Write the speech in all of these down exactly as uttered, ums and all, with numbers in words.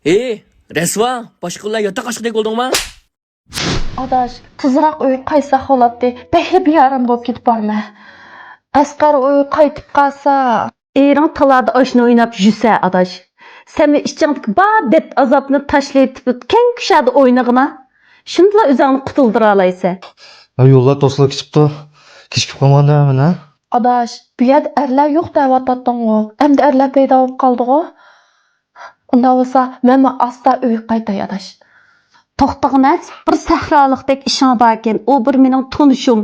ئى، رەسۋا، باشقا بىلەن ياتاق ئاچقۇدەك بولدۇڭما؟ ئاداش، تېزراق ئۆيگە قايتساق بولاتتى. بەكلا بىئارام بولۇپ كېتىپ بارىمەن. ئەسقەر ئۆيگە قايتىپ قالسا. ئېرىڭ تالادا ئاشنا ئويناپ يۈسە، ئاداش. سەنمۇ ئىچىڭدىكى بار دەرد-ئازابنى تاشلىۋېتىپ، كەڭ كۇشادە ئوينىغىنا. شۇندىلا ئۆزۈڭنى قۇتۇلدۇرالايسەن. ھە، يوللار توسۇلۇپ كېتىپتۇ. كېچىكىپ قالمىغاندا مەن، ھە؟ ئاداش، بۇ يەردە ئەرلەر يوق دەۋاتاتتىڭغۇ. ئەمدى ئەرلەر پەيدا بولۇپ قالدىغۇ. ئۇنداق بولسا، مەنمۇ ئاستا ئۆيگە قايتاي، ئاداش. توختىغىنە، بىر سەھرالىقتەك ئىشىڭ باركەن. ئۇ بىر مېنىڭ تونۇشۇم.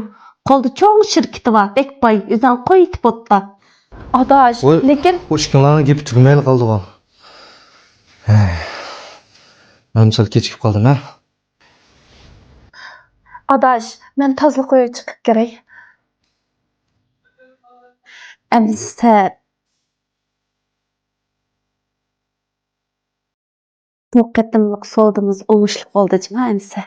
قولىدا چوڭ شىركىتى بار، بەك باي. ئۆزۈڭ قويۇۋېتىپ ئوتلا. ئاداش، ۋاي، لېكىن ئۇ ئىككىڭلارنىڭ گېپى تۈگىمەيلا قالدىغۇ. ھەي، مەن سەل كېچىكىپ قالدىم، ھە؟ ئاداش، مەن تازىلىق ئۆيگە چىقىپ كىرەي. ئەمىسە. بۇ قېتىملىق سودىمىز ئوڭۇشلۇق بولدى جۇما ئەمىسە.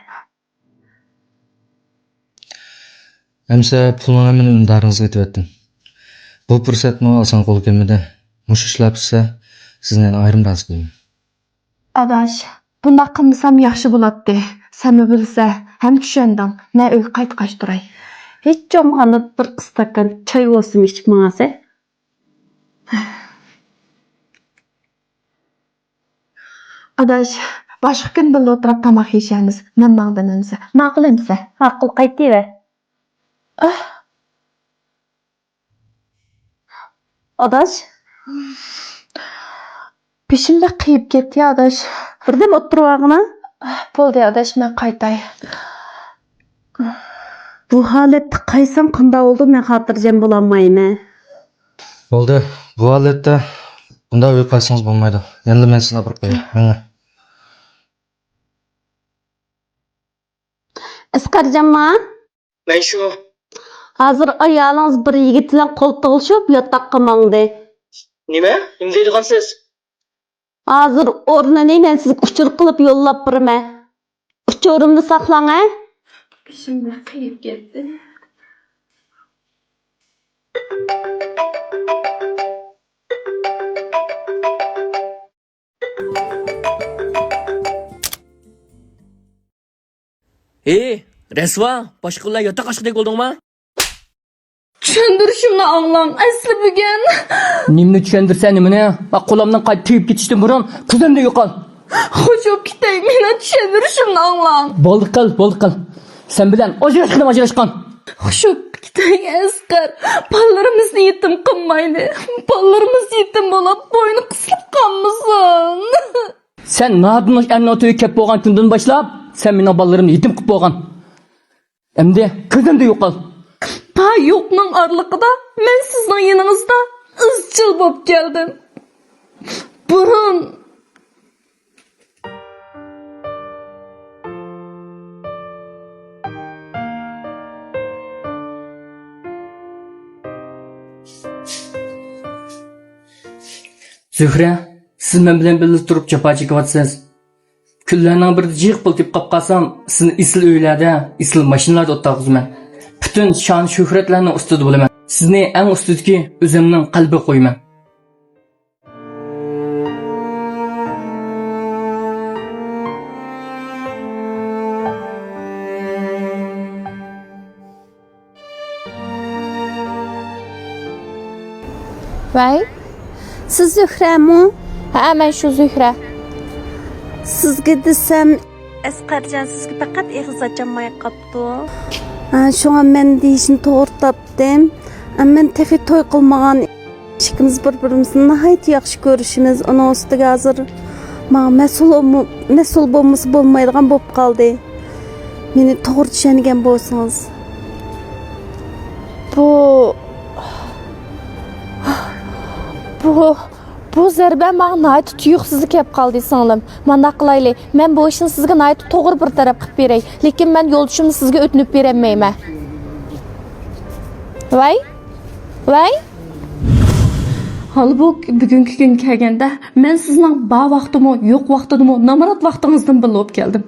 ئەمىسە پۇلنىڭ ھەممىنى ئۈندىدارىڭىزغا ئېتىۋەتتىم. بۇ پۇرسەتمۇ ئاسان قولغا كەلمىدى. مۇشۇ ئىشلار پۈتسە، سىزنى يەنە ئايرىم رازى قىلىمەن. ئاداش، بۇنداق قىلمىسام ياخشى بولاتتى. سەنمۇ بىلىسە، ھەم چۈشەندىڭ. مەن ئۆيگە قايتقاچ تۇراي. ھېچ بولمىغاندا بىر ئىستاكان چاي بولسىمۇ ئىچىپ ماڭايسەن. ئاداش، باشقا كۈن بىللە ئولتۇراپ تاماق يېيىشەرمىز. مەن ماڭدىم ئەمىسە. ماقۇل ئەمىسە. ماقۇل، قايتىۋەر. ئاھ. ئاداش. بېشىم بەك قېيىپ كەتتى يا، ئاداش. بىردەم ئولتۇرۇۋالغىنا. بولدى، ئاداش، مەن قايتاي. بۇ ھالەتتە قايتسام قانداق بولىدۇ، مەن خاتىرجەم بولالمايمەن. بولدى، بۇ ھالەتتە بۇنداق ئۆيگە قايتسىڭىز بولمايدۇ. يەنىلا مەن سىزنى ئاپىرىپ قوياي. مېڭە. ئەسقەرجانما؟ مەن شۇ. ھازىر ئايالىڭىز بىر يىگىت بىلەن قول تۇغلىشىپ ياتاققا ماڭدى. نېمە؟ نېمە دەيدىغانسىز؟ ھازىر ئورنىنى مەن سىزگە ئۇچۇر قىلىپ يوللاپ بېرىمەن. ئۇچۇرۇمنى ساقلاڭ، ھە؟ بېشىم بەك قېيىپ كەتتى. ھېي، رەسۋا، باشقا بىلەن ياتاق ئاچقۇدەك بولدۇڭما؟ چۈشەندۈرۈشۈمنى ئاڭلاڭ، ئەسلى بۈگۈن. نېمىنى چۈشەندۈرسەن، نېمىنى؟ ھە، قولۇمدىن قايتا تېگىپ كېتىشتىن بۇرۇن كۆزۈمدىن يوقال. خوش بولۇپ كېتەي، مېنىڭ چۈشەندۈرۈشۈمنى ئاڭلاڭ. بولدى قىل، بولدى قىل. سەن بىلەن ئاجراشقىنىم ئاجراشقان. خوش بولۇپ كېتەي، ئەسقەر. بالىلىرىمىزنى يېتىم قىلمايلى. بالىلىرىمىز يېتىم بولۇپ، بوينى قىسىلىپ قالمىسۇن. سەن نادىنۇش ئەرنىڭ تۆيۈپ كەپ بولغان كۈندىن باشلاپ، سەن مېنىڭ بالىلىرىمنى يېتىم قىلىپ بولغان. ئەمدى كۆزۈمدىن يوقال. بار يوقنىڭ ئارىلىقىدا مەن سىزنىڭ يېنىڭىزدا ئىزچىل بولۇپ كەلدىم. بۇرۇن. زۆھرە، سىز مەن بىلەن بىللە تۇرۇپ جاپا چېكىۋاتىسىز. كۈنلەرنىڭ بىرىدە جىق پۇل تېپىپ قاپ قالسام، سىزنى ئېسىل ئۆيلەردە، ئېسىل ماشىنىلاردا ئولتۇرغۇزىمەن. پۈتۈن شان-شۆھرەتلەرنىڭ ئۈستىدە بولىمەن. سىزنى ئەڭ ئۈستىدىكى ئۆزۈمنىڭ قەلبىگە قويىمەن. ۋەي، سىز زۆھرەمۇ؟ ھە، مەن شۇ زۆھرە. سىزگە دېسەم، ئەسقەرجان سىزگە پەقەت ئېغىز ئاچالماي قاپتۇ. ھە، شۇڭا مەن دېيىشنى توغرا تاپتىم. مەن تېخى توي قىلمىغان. ئىككىمىز بىر-بىرىمىزنى ناھايىتى ياخشى كۆرۈشىمىز. ئۇنىڭ ئۈستىگە ھازىر ماڭا مەسئۇل، مەسئۇل بولمىسا بولمايدىغان بولۇپ قالدى. مېنى توغرا چۈشەنگەن بولسىڭىز. بۇ، بۇ، بۇ زەربە ماڭا ناھايىتى تۇيۇقسىز كەپ قالدى، سىڭلىم. مانداق قىلايلى، مەن بۇ ئىشنى سىزگە ناھايىتى توغرا بىر تەرەپ قىلىپ بېرەي. لېكىن مەن يولدىشىمنى سىزگە ئۆتۈنۈپ بېرەلمەيمەن. ۋەي، ۋەي. ھالبۇكى، بۈگۈنكى كۈنگە كەلگەندە، مەن سىزنىڭ بار ۋاقتىمۇ، يوق ۋاقتىدىمۇ، نامرات ۋاقتىڭىزدىن بىللە بولۇپ كەلدىم.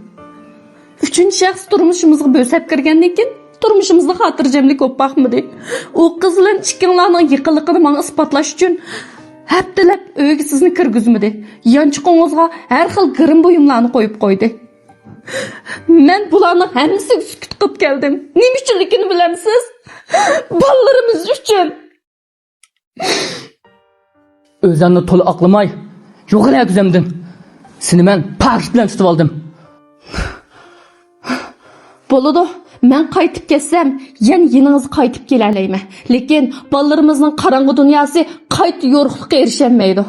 ئۈچىنچى شەخس تۇرمۇشىمىزغا بۆسۈپ كىرگەندىن كېيىن، تۇرمۇشىمىزدا خاتىرجەملىك بولۇپ باقمىدى. ئۇ قىز بىلەن ئىككىڭلارنىڭ يېقىنلىقىنى ماڭا ئىسپاتلاش ئۈچۈن، ھەپتىلەپ ئۆيگە سىزنى كىرگۈزمىدى. يانچۇقىڭىزغا ھەر خىل گىرىم بۇيۇملارنى قويۇپ قويدى. مەن بۇلارنىڭ ھەممىسىگە سۈكۈت قىلىپ كەلدىم. نېمە ئۈچۈنلۈكىنى بىلەمسىز؟ بالىلىرىمىز ئۈچۈن. ئۆزۈڭنى تولا ئاقلىماي، يوقىلە كۆزۈمدىن. سېنى مەن پاراڭ بىلەن تۇتۇۋالدىم. بولىدۇ، مەن قايتىپ كەتسەم، يەنە يېنىڭىزغا قايتىپ كېلەلەيمەن. لېكىن بالىلىرىمىزنىڭ قاراڭغۇ دۇنياسى قايتا يورۇقلۇققا ئېرىشەلمەيدۇ.